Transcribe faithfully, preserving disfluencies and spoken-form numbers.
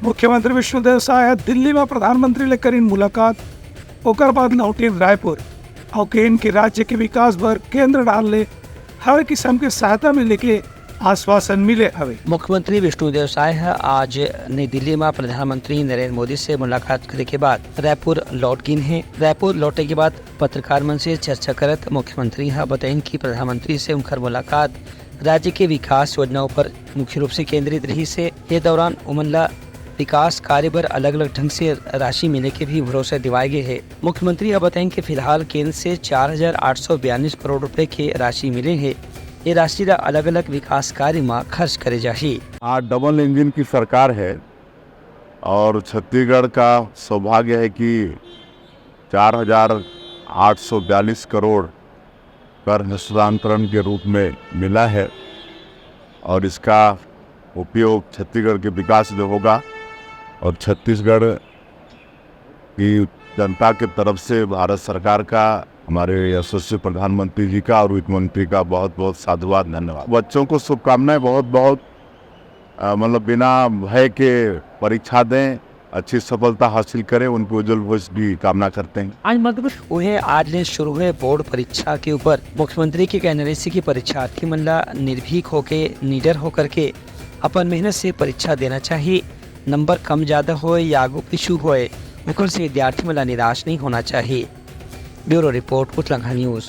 मुख्यमंत्री विष्णुदेव साय ह दिल्ली म प्रधानमंत्री ले करिन मुलाकात, ओकर बाद लौटिन रायपुर अउ कहिन कि राज्य के विकास बर केंद्र डार ले हर किसम के सहायता मिले के आश्वासन मिले हवे। मुख्यमंत्री विष्णुदेव साय ह आज नई दिल्ली म प्रधानमंत्री नरेंद्र मोदी से मुलाकात करे के बाद रायपुर लौट गिन हे। रायपुर लौटे के बाद पत्रकार मन से चर्चा करत मुख्यमंत्री ह बताइन कि प्रधानमंत्री से उनकर मुलाकात राज्य के विकास योजनाओं पर मुख्य रूप से केंद्रित रहिस हे। ये दौरान उमन ला विकास कार्य बर अलग-अलग ढंग से राशि मिले के भी भरोसा दिवाए गे हे। मुख्यमंत्री ह बताइन कि फिलहाल केंद्र से चार हजार आठ सौ बयालीस करोड़ रुपए के राशि मिले हे। ये राशि ला अलग-अलग विकास कार्य म खर्च करे जाही। आज डबल इंजन की सरकार है और छत्तीसगढ़ का सौभाग्य है कि चार हजार आठ सौ बयालीस करोड़ कर हस्तांतरण के रूप में मिला है और इसका उपयोग छत्तीसगढ़ के विकास में होगा और छत्तीसगढ़ की जनता के तरफ से भारत सरकार का, हमारे यशस्वी प्रधानमंत्री जी का और वित्त मंत्री का बहुत बहुत साधुवाद, धन्यवाद। बच्चों को शुभकामनाएं, बहुत बहुत अ, मतलब बिना भय के परीक्षा दें, अच्छी सफलता हासिल करें, उनके उज्जवल भविष्य की कामना करते हैं। आज मध्य उहे आज ले शुरू हुए बोर्ड परीक्षा के ऊपर मुख्यमंत्री के कहना रहिस कि परीक्षार्थी मन ला निर्भीक होके, निडर होकर के अपन मेहनत से परीक्षा देना चाहिए। नंबर कम ज्यादा होए या आगू पीछू होए, ओकर से विद्यार्थी मन ला निराश नहीं होना चाहिए। ब्यूरो रिपोर्ट, उतलंघा न्यूज़।